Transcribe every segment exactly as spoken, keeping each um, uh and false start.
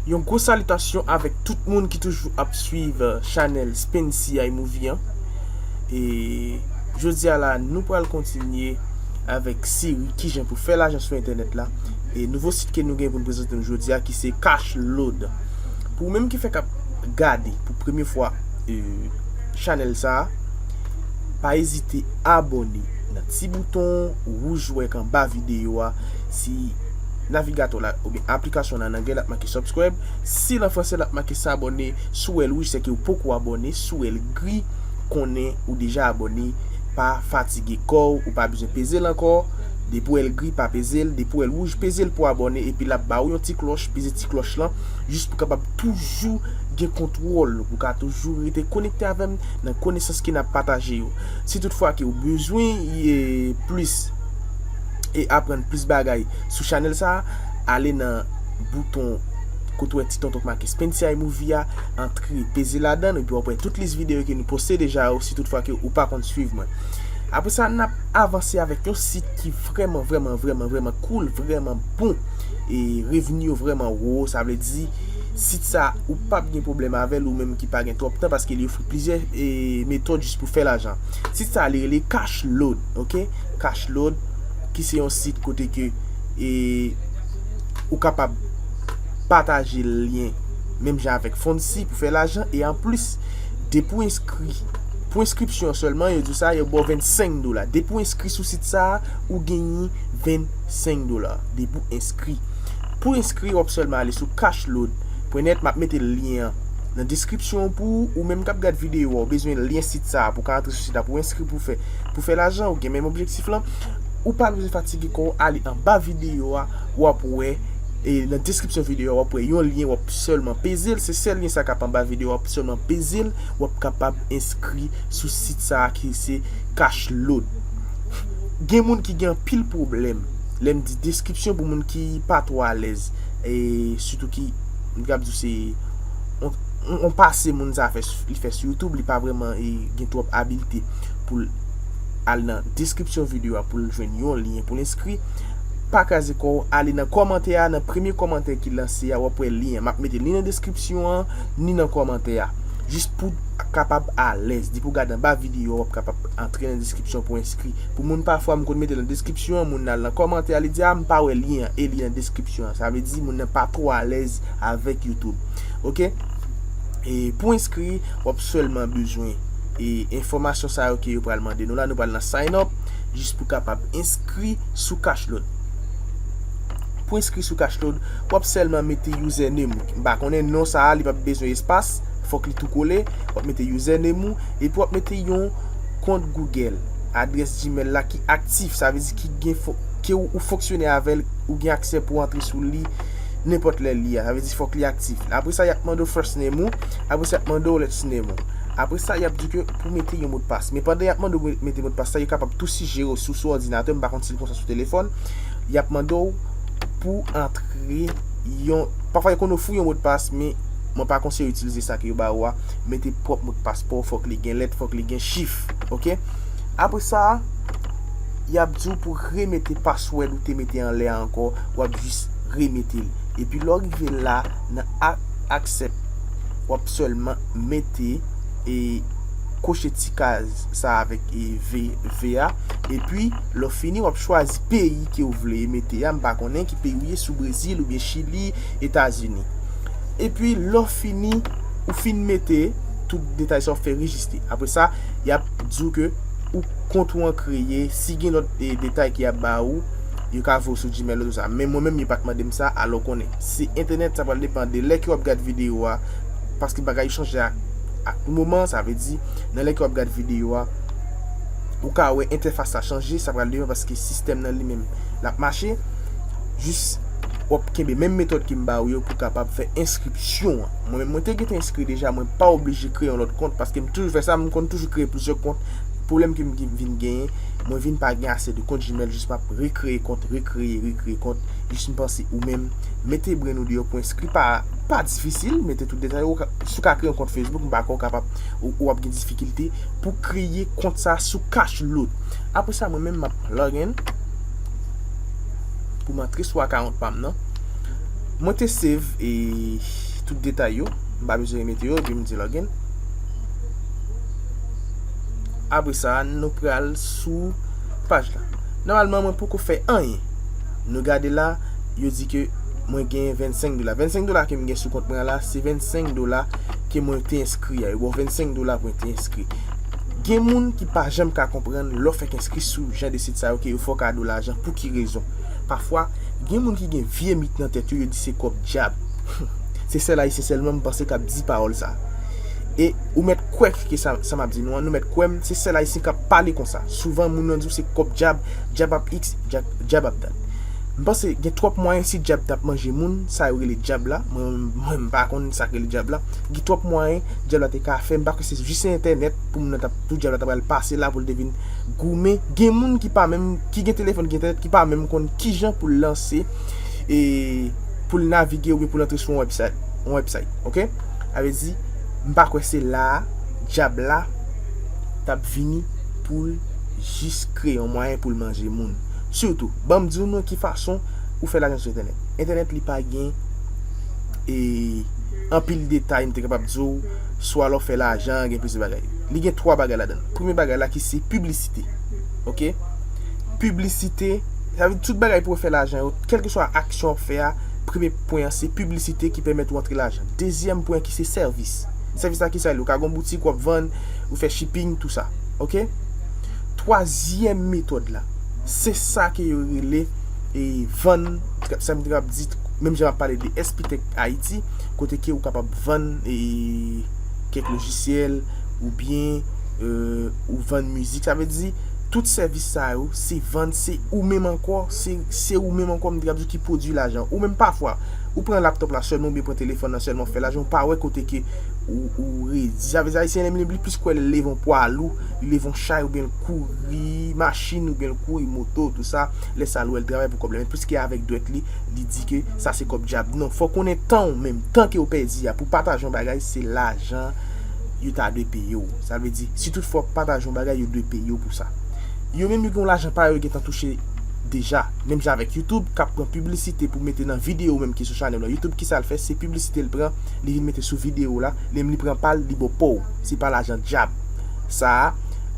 Yon gwo salitasyon avèk tout moun ki toujou ap swiv chanèl Spency iMovie an. E jodi a la, nou pral kontinye avèk seri kijan pou fè lajan sou entènèt la. E nouvo sit ke nou gen pou n prezante nou jodi a, ki se Cash Load. Pou ou menm ki fèk ap gade pou premye fwa e, chanèl sa a, pa ezite abòne nan ti bouton wouj ou wè k anba videyo a. Si navigatè w la oubyen aplikasyon la an anglè, l ap make subscribe. Si l an fransè, l ap make s'abonner. Si w wè l wouj, sèke ou poko abòne. Si w wè l gri, konnen ou deja abòne. Pa fatige kò w, ou pa bezwen peze l ankò. Depi w wè l gri, pa peze l. Depi w wè l wouj, peze l pou abòne. Epi l ap ba ou yon ti klòch, peze ti klòch lan, jis pou w kapab toujou gen kontwòl, pou w ka toujou rete konekte avè m nan konesans ke n ap pataje yo. Si toutfwa ke w bezwen e, plis e aprann plis bagay sou chanèl sa a, ale nan bouton kote w wè ti tonton k make Spency iMovie a, antre, peze ladan l, epi w ap wè tout lis videyo ke nou poste deja yo, si toutfwa ke ou pa konn swiv mwen. Apre sa, n ap avanse avèk yon sit ki vrèman, vrèman, vrèman, vrèman cool, vrèman bon. E revni yo vrèman wo, sa vle di, sit sa a, ou p ap gen pwoblèm avè l, ou menm ki pa gen twòp tan, paske li ofri plizyè e, metòd jis pou fè lajan. Sit sa a, li rele Cash Load, ok? Cash Load, ki se yon sit kote ke e, ou kapab pataje lyen menm jan avèk Fondsy pou fè lajan. E anplis, depi w enskri, pou enskripsyon sèlman, yo di w sa, yo ba w vennsenk dola. Depi w enskri sou sit sa a, ou genyen vennsenk dola. Depi w enskri. Pou enskri, w ap sèlman ale sou cash load pwen nèt, m ap mete lyen an nan deskripsyon an pou ou, ou menm k ap gad videyo a, ou bezwen lyen sit sa a pou w ka antre sou sit la pou w enskri pou fè, pou fè lajan, ou gen menm objektif lan, ou pa bezwen fatige kò w, ale anba videyo a, w ap wè, e nan deskripsyon videyo a, w ap wè yon lyen, w ap sèlman peze l, se sèl lyen sa k ap anba videyo a, w ap sèlman peze l, w ap kapab enskri sou sit sa a ki se Cash Load. Gen moun ki gen anpil pwoblèm, lè m di deskripsyon, pou moun ki pa twò alèz, e sitou ki, m kapab di w se on, on, on pase moun sa fè, li fè sou YouTube, li pa vrèman e, gen twòp abilte pou l al nan deskripsyon videyo a pou l jwenn yon lyen pou l enskri. Pa kraze kò w, ale nan kòmantè a, nan premye kòmantè ki lanse a, w ap wè lyen an. M ap mete l ni nan deskripsyon an, ni nan kòmantè a. Jis pou w kapab alèz. Depi w gade anba videyo a, w ap kapab antre nan deskripsyon pou enskri. Pou moun pafwa, m konn mete nan deskripsyon an, moun nan al nan kòmantè a, li di, "A, m pa wè lyen an," e li nan deskripsyon an. Sa vle di, moun nan pa twò alèz avèk YouTube. Ok? E pou enskri, w ap sèlman bezwen e enfòmasyon sa yo ke yo pral mande nou la. Nou pral nan sign up, jis pou kapab enskri sou Cash Load. Pou enskri sou Cash Load, w ap sèlman mete username ou. M pa konnen non sa a, li p ap bezwen espas, fòk li tou kole. W ap mete username ou, epi w ap mete yon kont Google, adrès Gmail la ki aktif, sa vle di ki gen fon-, ke ou, ou fonksyone avè l, ou gen aksè pou antre sou li nenpòt lè li a. Sa vle di fòk li aktif. Apre sa, y ap mande w first name ou, apre sa, y ap mande w last name ou. Apre sa, y ap di ke pou mete yon modpas. Men pandan y ap mande w mete modpas la, yo kapab tou sijere w sou, sou òdinatè, m pa konn si l konsa sou telefòn. Y ap mande w pou antre yon, pafwa yo konn ofri yon modpas, men mwen pa konseye w itilize sa ke yo ba ou a. Mete pwòp modpas pa w, fòk li gen lèt, fòk li gen chif, ok? Apre sa, y ap di w pou remete paswòd ou te mete anlè a ankò, w ap jis remete l. Epi lè w rive la, nan a-, accept, w ap sèlman mete e koche ti kaz sa avèk e V, V a. Epi, lè w fini, w ap chwazi peyi ke w vle mete a. M pa konnen ki peyi w ye, si w Brezil oubyen Chili, Etazini. Epi, lè w fini, ou fin mete tout detay sa, w ap fè rejiste. Apre sa, y ap di w ke ou kont ou an kreye, si gen lòt e, detay ke y ap ba ou, yo ka voye w sou Gmail ou tou sa. Men mwen menm, yo pa t mande m sa, alò konnen. Se entènèt, sa pral depann de lè ke w ap gad videyo a, paske bagay yo chanje ak, ak moman, sa vle di, nan lè ke w ap gad videyo a, ou ka wè entèfas la chanje, sa pral depann paske sistèm nan li menm, l ap mache, jis w ap kenbe menm metòd ke m ba ou yo pou kapab fè enskripsyon an. Mwen menm, mwen te gentan enskri deja, mwen pa oblije kreye yon lòt kont, paske m toujou fè sa, m konn toujou kreye plizyè kont. Pwoblèm ke m gen-, vin genyen, mwen vin pa gen ase de kont Gmail, jis m ap rekreye kont, rekreye, rekreye kont. Jis m panse ou menm, mete brenn ou deyò pou enskri, pa, pa difisil, mete tout detay ou, ka-, si w ka kreye yon kont Facebook, m pa kwè w kapab, ou, ou ap gen difikilte pou kreye kont sa sou Cash Load. Apre sa, mwen menm, m ap log in pou m antre sou account pa m nan. Mwen te save e tout detay yo, m pa bezwen remete yo, epi m di login. Apre sa, nou pral sou paj la. Nòmalman, mwen poko fè anyen. Nou gade la, yo di ke mwen gen vennsenk dola. Vennsenk dola ke m gen sou kont mwen la, se vennsenk dola ke mwen te enskri a. Yo ba w vennsenk dola pou w te enskri. Gen moun ki pa janm ka konprann lè w fèk enskri sou jan de sit sa yo ke yo fè w kado lajan. Pou ki rezon? Pafwa, gen moun ki gen vye mit nan tèt yo, yo di se kòb dyab. Se sèl Ayisyen sèlman m panse k ap di pawòl sa. E ou mèt kwè ke sa, sa m ap di nou an, nou mèt kwè m, se sèl Ayisyen k ap pale konsa. Souvan, moun nan di w se kòb dyab, dyab ap iks, dyab, dyab ap dat. M panse gen twòp mwayen si dyab t ap manje moun, sa yo rele dyab la. Mwen, mwen, m pa konn sa k rele dyab la. Gen twòp mwayen dyab la te ka fè. M pa kwè se jis entènèt pou moun nan t ap, pou dyab la ta pral pase la pou l te vin goumen. Gen moun ki pa menm, ki gen telefòn, gen entènèt, ki pa menm konn kijan pou l lanse e pou l navige oubyen pou l antre sou yon website, yon website, ok? Sa vle di, m pa kwè se la a dyab la t ap vini pou l jis kreye yon mwayen pou l manje moun. Sitou, ban m di w nan ki fason ou fè lajan sou entènèt. Entènèt li pa gen e anpil detay m te kapab di w, swa lè w fè lajan, gen plizyè bagay. Li gen twa bagay ladan l. Premye bagay la ki se piblisite. Ok? Piblisite, sa vle di tout bagay pou w fè lajan yo, kèlkeswa aksyon w ap fè a, premye pwen an se piblisite ki pèmèt ou antre lajan. Dezyèm pwen ki se sèvis. Sèvis la ki sa l ye? Ou ka gen yon boutik w ap vann, ou fè shipping, tou sa. Ok? Twazyèm metòd la, se sa ke yo rele e vann, sa m te ap di, menm jan m ap pale de Espitech Haiti, kote ke ou kapab vann e kèk lojisyèl oubyen e ou vann mizik. Sa vle di, tout sèvis sa yo, se vann, se ou menm ankò, se, se ou menm ankò, m te ap di ki pwodui lajan. Ou menm pafwa, ou pran laptòp la sèlman oubyen pran telefòn nan sèlman, ou fè lajan, ou pa wè kote ke ou, ou redi. Sa vle di, Ayisyen li menm li plis kwè lè l leve yon pwa lou, li leve yon chay oubyen l kouri machin oubyen l kouri moto, tou sa, lè sa l wè l travay pou kòb la. Men plis ke avèk dwèt li, li di ke sa se kòb dyab. Non, fò w konnen tan w menm, tan ke w pèdi a pou pataje yon bagay, se lajan yo ta dwe peye w. Sa vle di, si tout fwa w pataje yon bagay, yo dwe peye w pou sa. Yo menm yo gen yon lajan pa yo, yo gentan touche deja. Menm jan avèk YouTube, k ap pran piblisite pou mete nan videyo w menm ki sou chanèl ou. YouTube, ki sa l fè? Se piblisite l pran, li vin mete sou videyo w la, li menm li pran pa l, li ba w pa w. Se pa lajan dyab. Sa a,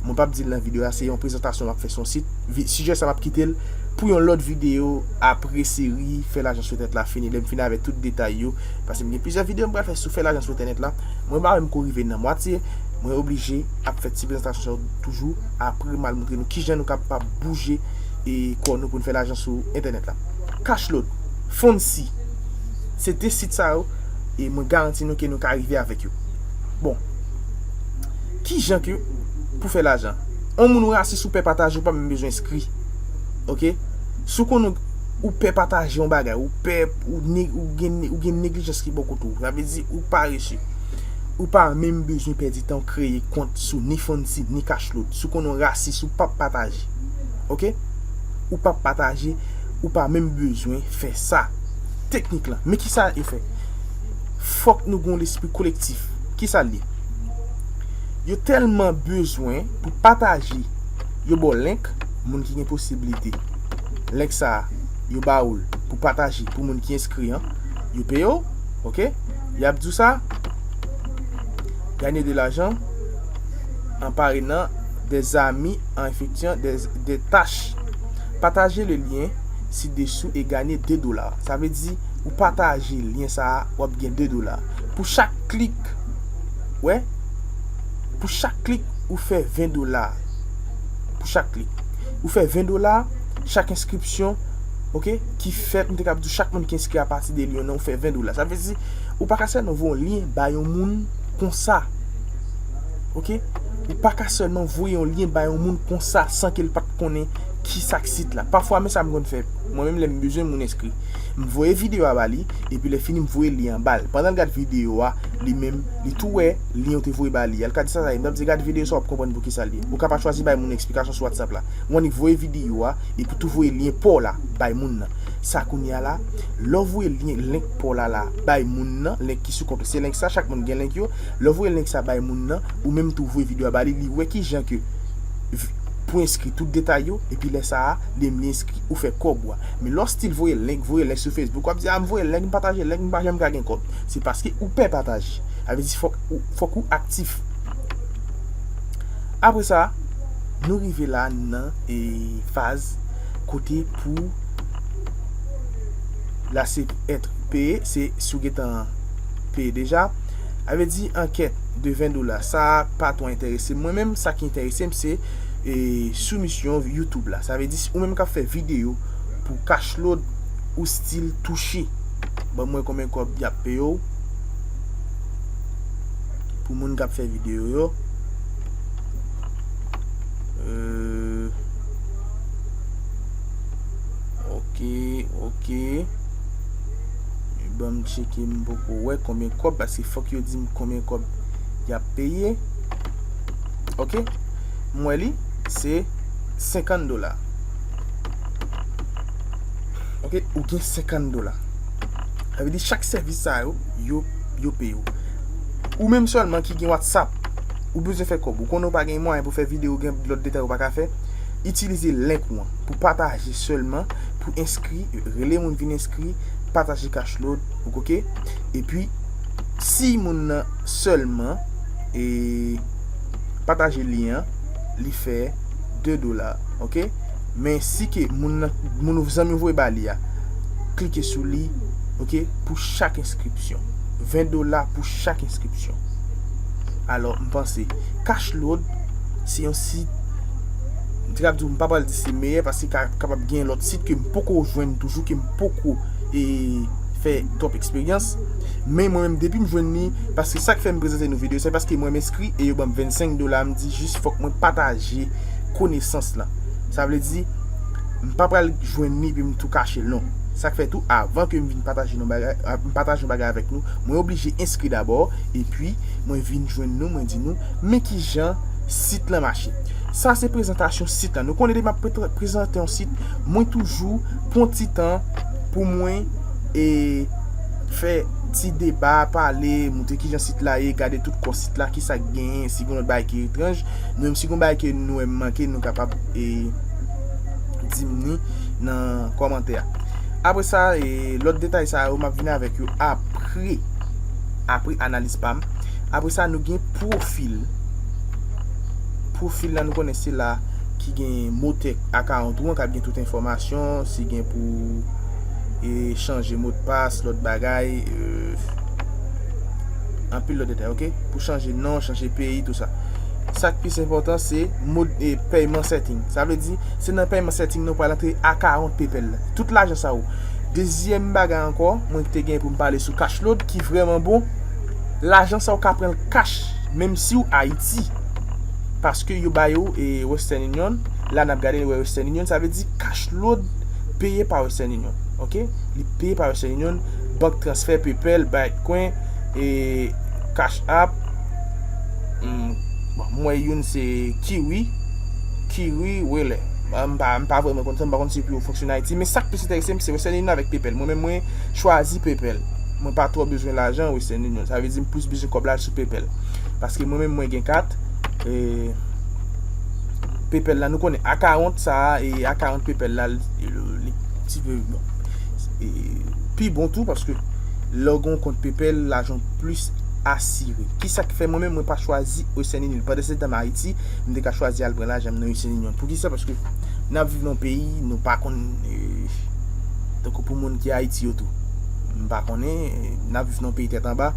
mwen p ap di l nan videyo a, se yon prezantasyon m ap fè sou yon sit. Vi-, sijè sa m ap kite l pou yon lòt videyo apre seri fè lajan sou entènèt la fini. Lè m fini avèk tout detay yo, paske m gen plizyè videyo m pral fè sou fè lajan sou entènèt la. Mwen pa menm ko rive nan mwatye, mwen oblije ap fè ti prezantasyon sa yo toujou. Apre, m al montre nou kijan nou kapab bouje e kò nou pou n fè lajan sou entènèt la. Cashload, Fondsy, se de sit sa yo, e mwen garanti nou ke nou ka rive avèk yo. Bon, kijan ke pou fè lajan? On moun ou rasis ou pè pataje, ou pa menm bezwen enskri. Ok? Si w konnen ou pè pataje yon bagay, ou pè, ou, ne, ou, gen, ou gen neglijans ki bò kote w, sa vle di ou parese. Ou pa menm bezwen pèdi tan w kreye kont sou ni Fondsy, ni Cashload. Si w konnen w rasis, ou p ap pataje. Ok? Ou p ap pataje, ou pa menm bezwen fè sa. Teknik lan, men ki sa yo fè? Fòk nou gen yon lespri kolektif. Ki sa l ye? Yo tèlman bezwen pou pataje, yo ba w link, moun ki gen posiblite. Link sa a, yo ba ou l pou pataje pou moun ki enskri an, yo peye w, ok? Y ap di w sa, gagner de l'argent en parrainant des amis, en effectuant des, des tâches. Partager le lien ci-dessous et gagner deux dollars. Sa vle di, ou pataje lyen sa a, w ap gen de dola. Pou chak klik, wè, pou chak klik, ou fè ven dola. Pou chak klik. Ou fè ven dola, chak enskripsyon, ok, ki fèt, m te kab di w, chak moun ki enskri apati de lyen nan, ou fè ven dola. Sa vle di, ou pa ka sèlman voye yon lyen bay yon moun konsa. Ok? Ou pa ka sèlman voye yon lyen bay yon moun konsa san ke l pa t konnen ki sa k sit la. Pafwa, men sa m konn fè. Mwen menm, lè m bezwen moun enskri, m voye videyo a ba li, epi lè fini, m voye lyen an ba l. Pandan l gad videyo a, li menm, li tou wè lyen ou te voye ba li a. L ka di sa, sa ye. M t ap di, gad videyo sa, w ap konprann pou ki sa l ye. Ou ka pa chwazi bay moun eksplikasyon sou WhatsApp la. Ou annik voye videyo a, epi tou voye lyen pa w la bay moun nan. Sa kounye a la, lè w voye lyen, link pa w la la bay moun nan, link ki sou kont ou, se link sa, chak moun gen link yo. Lè w voye link sa bay moun nan, ou menm tou voye videyo a ba li, li wè kijan ke vi-, pou enskri tout detay yo, epi lè sa a, li menm li enskri, ou fè kòb ou a. Men lè w still voye link, voye link sou Facebook, w ap di, "A, m voye link, m pataje link, m pa janm ka gen kòb." Se paske ou pè pataje. Sa vle di fòk ou, fòk ou aktif. Apre sa, nou rive la nan, e, faz kote pou la se èt peye, se si w gentan peye deja. Sa vle di ankèt de ven dola, sa pa twò enterese m. Mwen menm, sa ki enterese m, se, e, soumisyon YouTube la. Sa vle di, si ou menm k ap fè videyo pou cash load, ou still touche. Ban mwen konbyen kòb y ap peye w. Pou moun k ap fè videyo yo. Euh, ok, ok. Ban m tcheke, m poko wè konbyen kòb, paske fòk yo di m konbyen kòb y ap peye. Ok. M wè li, se senkant dola. Ok, ou gen senkant dola. Sa vle di chak sèvis sa yo, yo, yo peye w. Ou menm sèlman ki gen WhatsApp, ou bezwen fè kòb. Ou konnen ou pa gen mwayen pou fè videyo, gen lòt detay ou pa ka fè. Itilize link ou an pou pataje sèlman, pou enskri, rele moun vin enskri, pataje cash load, ok? Epi, si moun nan sèlman, e, pataje lyen an, li fè de dola, ok? Men si ke moun nan, moun ou zanmi voye ba li a, klike sou li, ok, pou chak enskripsyon. Ven dola pou chak enskripsyon. Alò, m panse, cash load, se yon sit, m te ka di w, m pa pral di se meyè, paske ka, kapab gen lòt sit ke m poko jwenn toujou, ke m poko, e, fè twòp eksperyans. Men mwen menm, depi m jwenn li, paske sa k fè m prezante nou videyo, se paske mwen m enskri e yo ban m vennsenk dola, m di jis fòk mwen pataje konesans lan. Sa vle di, m pa pral jwenn li epi m tou kache l, non. Sa k fè tou, avan ke m vin pataje yon bagay, a, m pataje yon bagay avèk nou, mwen oblije enskri dabò, epi mwen vin jwenn nou, mwen di nou, men kijan sit lan mache. Sa se prezantasyon sit lan. Nou konnen depi m ap pre-, prezante yon sit, mwen toujou pran ti tan pou mwen, e, fè ti deba, pale, montre kijan sit la ye, gade tout kò sit la, kisa k genyen, si gen lòt bagay ki etranj. Nou menm, si gen bagay ke nou wè m manke, nou kapab, e, di m ni nan kòmantè a. Apre sa, e, lòt detay sa yo, m ap vin avèk yo apre, apre analiz pa m. Apre sa, nou gen pwofil. Pwofil la, nou konnen se la ki gen motè account ou an, k ap gen tout enfòmasyon, si gen pou, e, chanje modpas, lòt bagay, e, anpil lòt detay, ok? Pou chanje non, chanje peyi, tou sa. Sa k plis enpòtan, se mod, e, pèyman setting. Sa vle di, se nan pèyman setting nou pral antre account PayPal la. Tout lajan sa yo. Dezyèm bagay ankò, mwen te gen pou m pale sou cash load, ki vrèman bon. Lajan sa yo ka pran l cash, menm si w Ayiti. Paske yo ba yo, e, Western Union. La n ap gade, nou wè Western Union, sa vle di cash load peye pa Western Union. Ok? Li peye pa Western Union, bank transfè, PayPal, Bitcoin, e, Cash App. Hmm, bon, m wè youn se Kiwi. Kiwi, Wele. M pa, m pa vrèman konn sa, m pa konn si pou yo fonksyone Ayiti. Men sa k plis enterese m, se Western Union avèk PayPal. Mwen menm, mwen chwazi PayPal. Mwen pa twò bezwen lajan Western Union. Sa vle di m plis bezwen kòb la sou PayPal. Paske mwen menm, mwen gen kat, e, PayPal la, nou konnen account sa a, e account PayPal la, li, li, li ti pe, bon, e, pi bon tou, paske lè w gen yon kont PayPal, lajan w plis asire. Kisa k fè mwen menm, mwen pa chwazi Western Union? Pandan se tan m Ayiti, m te ka chwazi al pran lajan m nan Western Union. Poukisa? Paske n ap viv nan yon peyi, nou pa konn, e, tankou pou moun ki Ayiti yo tou. M pa konnen, e, n ap viv nan yon peyi tèt anba.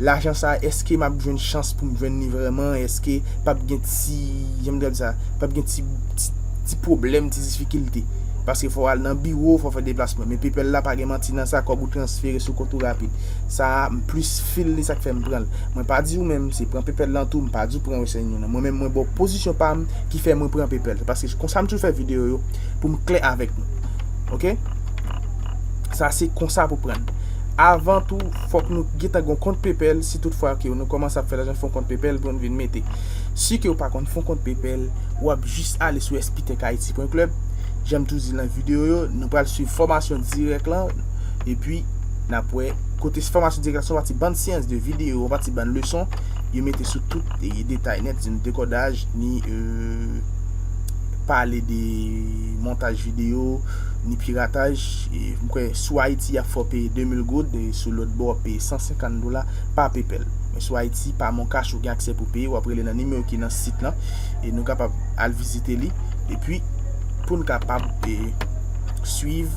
Lajan sa, èske m ap jwenn chans pou m jwenn li vrèman? Èske p ap gen ti, jan m ta di sa, p ap gen ti, ti, ti pwoblèm, ti difikilte? Paske fò w al nan biwo, fò w fè deplasman. Men PayPal la pa gen manti nan sa, kòb ou transfere sou kont ou rapid. Sa a, m plis feel li, sa k fè m pran l. Mwen pa di ou menm, se pran PayPal lan tou, m pa di w pran Western Union nan. Mwen menm, mwen ba w pozisyon pa m ki fè mwen pran PayPal. Paske konsa m toujou fè videyo yo, pou m klè avèk nou. Ok? Sa se konsa pou pran l. Avan tou, fòk nou gentan gen yon kont PayPal, si toutfwa ke nou kòmanse ap fè lajan, fè yon kont PayPal pou nou vin mete. Si ke w pa konn fè yon kont PayPal, w ap jis ale sou sptechhaiti.club. Jan m toujou di nan videyo yo, nou pral swiv fòmasyon dirèk lan, epi n ap wè kote fòmasyon dirèk la, se yon pati bann syans de videyo, yon pati bann leson, yo mete sou tout, e, detay nèt, di nou dekòdaj, ni, e, pale de montaj videyo, ni pirataj. E m kwè sou Ayiti y ap fè w peye de mil goud, e sou lòt bò w ap peye san senkant dola pa PayPal. Men sou Ayiti, pa MonCash, ou gen aksè pou peye, w ap rele nan nimewo ki nan sit lan, e nou kapab al vizite li. Epi, pou n kapab e, swiv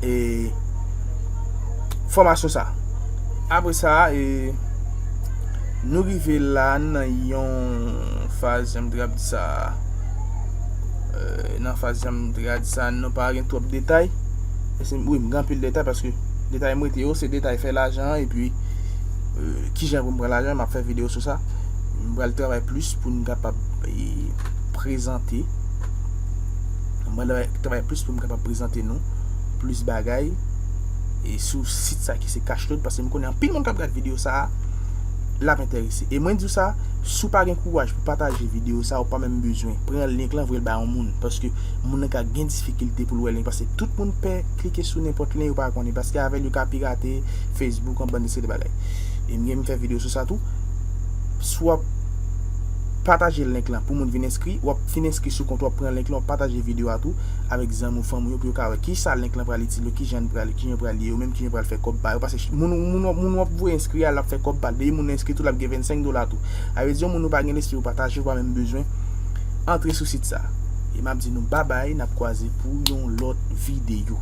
e, fòmasyon sa. Apre sa, e, nou rive la nan yon faz, jan m te ap di sa, e, nan faz, jan m te ap di sa, nou pa gen twòp detay. E se, wi, m gen anpil detay paske detay m rete yo, se detay fè lajan an, epi, e, kijan pou m pran lajan, m ap fè videyo sou sa. M pral travay plis pou n kapab, e, prezante. M pral travay plis pou m kapab prezante nou plis bagay e sou sit sa ki se Cashload, paske m konnen anpil moun k ap gad videyo sa a, l ap enterese. E mwen di w sa, si w pa gen kouraj pou pataje videyo sa a, ou pa menm bezwen pran link lan, voye l bay yon moun, paske moun nan ka gen difikilte pou l wè link, paske tout moun pè klike sou nenpòt lyen yo pa konnen, paske avè l yo ka pirate Facebook, yon bann de seri de bagay. E m gen m fè videyo sou sa tou. Si w ap pataje link lan pou moun vin enskri, w ap fin enskri sou kont, w ap pran link lan, w ap pataje videyo a tou avèk zanmi w, fanmi w yo, pou yo ka wè kisa link lan pral itil yo, kijan l pral, kijan l pral ye yo menm, kijan l pral fè kòb ba yo. Paske moun, moun, moun w ap voye enskri a, l ap fè kòb ba l. Depi moun nan enskri tou, l ap gen vennsenk dola tou. Sa vle di, yon moun ou pa gen lespri pou pataje, ou pa menm bezwen antre sou sit sa. E m ap di nou babay, n ap kwaze pou yon lòt videyo.